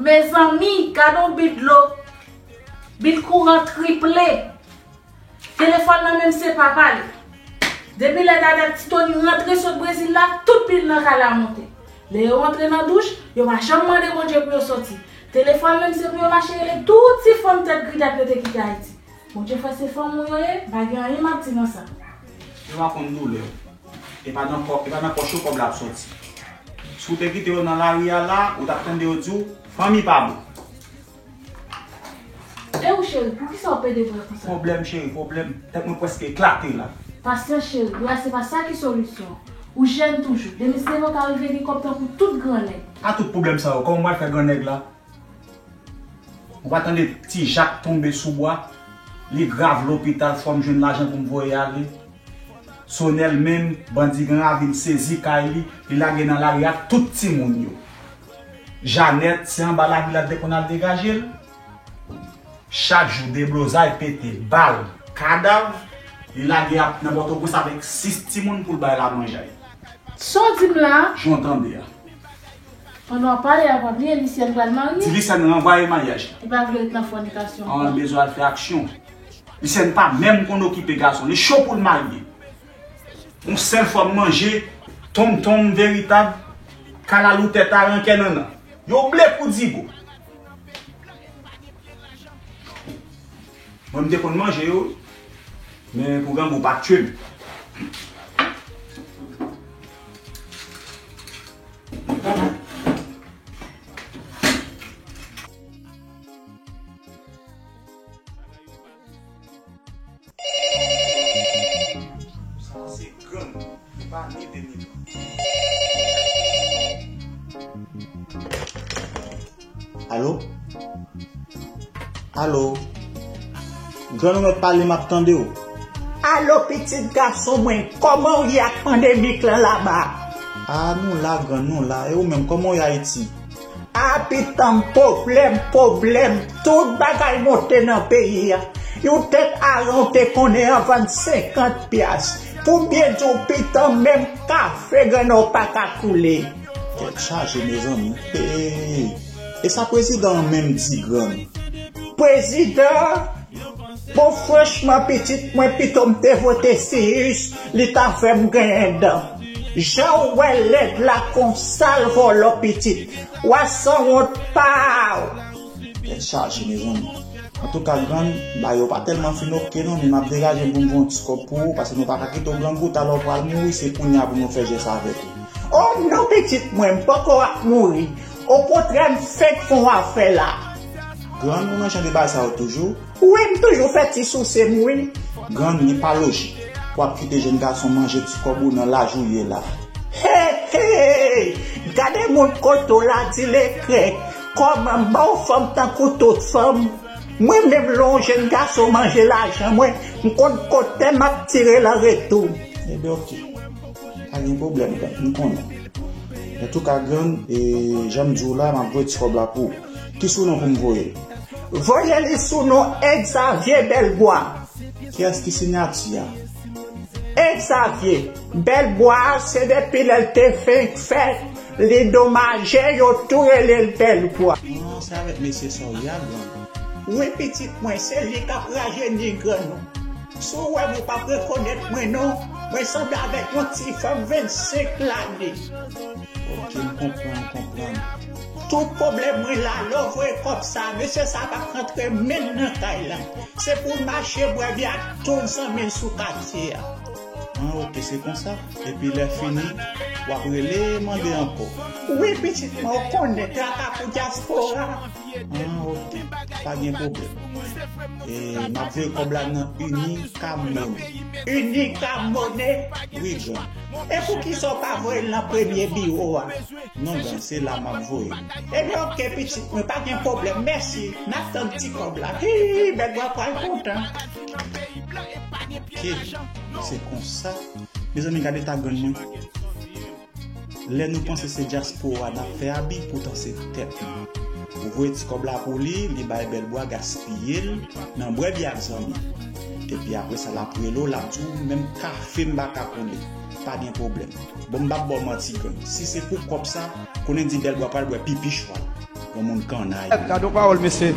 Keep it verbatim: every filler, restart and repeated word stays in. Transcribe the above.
Mezanmi, gade yon bidlo. Bil kouran triple. Telefòn nan menm se pa pale. Depi lè dada Ti Tony rantre sot Brezil la, tout bil nan kay la monte. Lè yo rantre nan douch, yo pa janm mande Bondye pou yo soti. Telefòn menm se pou yo mache rele tout ti fanm tèt gri dat yo te kite Ayiti. Bondye fè se fanm ou yo ye, pa gen anyen m ap di nan sa. Yo pa konn doulè w. E pa nan kò, e pa nan pòch ou kòb la ap soti. Si w te kite yo nan lari a la, ou t ap tande yo di w, fanmi pa bon. E ou cheri, poukisa w pede vre konsa? Pwoblèm, cheri, pwoblèm. Tèt mwen prèske eklate la. Pasyans, cheri, la se pa sa ki solisyon. Ou jèn toujou. Demen se devan ka rive gen kòb tankou tout gran nèg. A tout pwoblèm sa yo, kòman m pral fè gran nèg la? Ou pa tande Ti Jak tonbe sou bwa? Li grav lopital, fò m jwenn lajan pou m voye ale. Sonèl menm, bandi Gran Ravin sezi kay li, li lage nan lari ak tout timoun yo. Janèt, se anba lavi l ap dekonn al degaje l. Chak jou, deblozay pete, bal, kadav, li lage ap nan Pòtoprens avèk sis timoun pou l bay lamanjay. Sa w di m la a? Jan w tande a. Pandan w ap pale a, pa bliye Lisyèn pral marye. Ti Lisyèn ranvwaye maryaj la. Li pa vle ret nan fònikasyon ankò. An, l bezwen al fè aksyon. Lisyèn pa menm konn okipe gason. Li cho pou l marye. Yon sèl fwa m manje, tonmtonm veritab, kalalou tèt a rankè nannan. Yo ble kou digo. Mwen, m te konn manje yo, men pou grangou pa t tye m. Sa se grann, li pa ni de ni twa. Alo? Alo? Grann ou mèt pale, m ap tande w. Alo, pitit gason mwen, kòman w ye ak pandemik lan laba? A, nou la, grann, nou la. E ou menm, kòman w ye Ayiti? A, pitan m, pwoblèm, pwoblèm. Tout bagay monte nan peyi a. Yon tèt aran w te konnen an vann senkant pyas. Pou byen di w, pitan m, menm kafe grann ou pa ka koule. Tèt chaje, mezanmi. Hey! E sa prezidan an menm di, grann? Prezidan? Bon, franchman, pitit mwen, pito m te vote Siyis, li ta fè m genyen dan. Jan w wè lèd la konsa l vòlò pitit. W a sanwont pa w. Tèt chaje, mezanmi. Antouka, grann, bagay yo pa tèlman fin oke non, men m ap degaje m pou m voye yon ti kòb pou ou, paske nou pa ka kite w grangou, talè w pral mouri, se kounye a pou nou fè jès avèk ou. O non, pitit mwen, m poko ap mouri. Okontrè, m fenk fè yon afè la. Grann, ou nan jan de bagay sa yo toujou? Wi, m toujou fè ti souse m, wi. Grann, li pa lojik pou w ap kite jèn gason manje ti kòb ou nan laj ou ye la. Hey, hey! Gade moun kote w la, di lekrèk. Kòman m ba w fanm tankou tout fanm? Mwen menm, lè yon jèn gason manje lajan mwen, m konn kote m ap tire l an retou. Ebyen, oke. Pa gen pwoblèm, grann, m konnen. Antouka, grann, e, jan m di w la, m ap voye ti kòb la pou ou. Ki sou non pou m voye l? Voye li sou non Exavier Belbois. Kiyès ki siyati a? Exavier Belbois, se depi lè l te fenk fèt, li domaje, yo tou rele l Belbois. Ah, se avèk mesye sa w ye a, grann? Wi, pitit mwen, se li k ap rajeni grann ou. Si w wè m, ou p ap rekonèt mwen non. Mwen sanble avèk yon ti fanm vennsenk lane. Ok, m konprann, m konprann. Tout pwoblèm mwen la, lè w voye kòb sa, mesye sa p ap rantre menm nan kay la. Se pou l mache bwè byen ak tout zanmi l sou katye a. Ah, ok, se konsa. Epi lè fini, w ap rele, mande ankò. Wi, pitit mwen, ou konnen, traka pou dyaspora. Ah, ok. Pa gen pwoblèm. E m ap voye kòb la nan Unicam Money. Unicam Money? Wi, grann. E poukisa w pa voye l nan premye biwo a? Non, grann, se la m ap voye l. Ebyen, ok, pitit mwen, pa gen pwoblèm. Mèsi. N ap tann ti kòb la. Hi, Bèlbwa pral kontan. Ok, se konsa. Mezanmi, gade ta grann mwen. Lè nou panse se dyaspora n ap fè abi, poutan se tèt nou. Ou voye ti kòb la pou li, li bay Bèlbwa gaspiye l nan bwè byè ak zanmi. Epi apre sa, l ap rele w, l ap di w, menm kafe m pa ka koule. Pa gen pwoblèm. Bon, m p ap ba w manti, grann. Si se pou kòb sa, konnen di Bèlbwa pral bwè pipi chwal. Yon moun kannay. Gade yon pawòl, mesye.